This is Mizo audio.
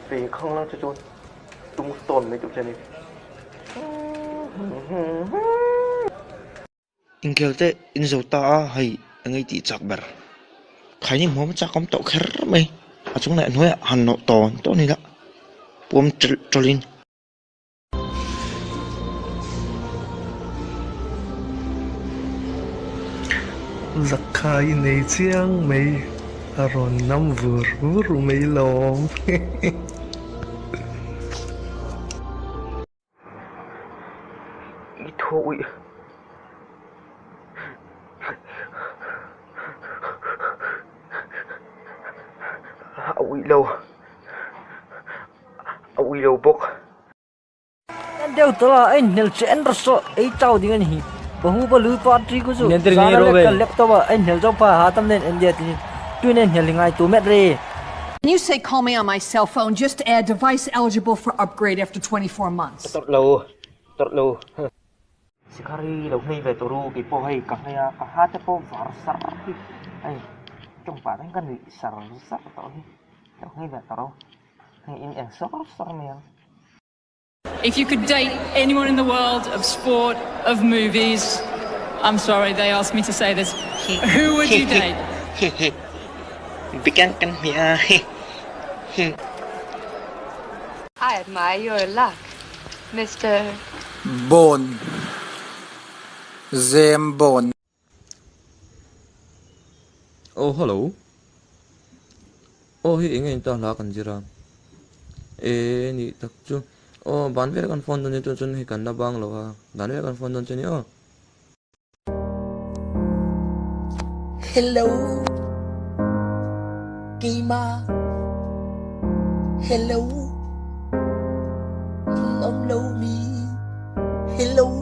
Ve khanglang che chuan tombstone mai tur che a ni. Inkhel te in zo ta a, hei eng nge tih chak ber? Khaini hmuam chak awm tawh kher mai, a chung leh a hnuaiah han nawh tawn tawn ila puam ṭelh ṭawlhin. Zakha i nei chiang mai, a rawn nam vur vur mai lawm. I thaw uih. A uih lo. A uih lo bawk. En deuh tawh a, a inhmel che en rawh saw ei chau ding a ni hi. Bahu balu party ku chu zana leh ka laptop a a inhmel zawk pha ha tam nen India ti tuin a inhmel hi ngai tu met re. When you say call me on my cell phone, just add device eligible for upgrade after 24 months. Ka tawrh lo, tawrh lo. Sikhar hi lo hnei ve tawh ru, kei pawh hei ka hnei a, ka ha te pawh var sar hi hei tawng pah reng ka nuih sar sar tawh hi, lo hnei ve tawh ru, hei in eng sawr sawr mai ang. If you could date anyone in the world of sport, of movies, I'm sorry, they asked me to say this, who would you date? I admire your luck, Mister. Bond. Zem Bond. Aw hello. Aw hei enge in ta hla kan zir a. E ni tak chu. Aw ban vel kan phone dawn che chuan hei kan la bang lo a. Dan vel kan phone dawn che ni aw. Hello Keima Hello Awm lo mi Hello.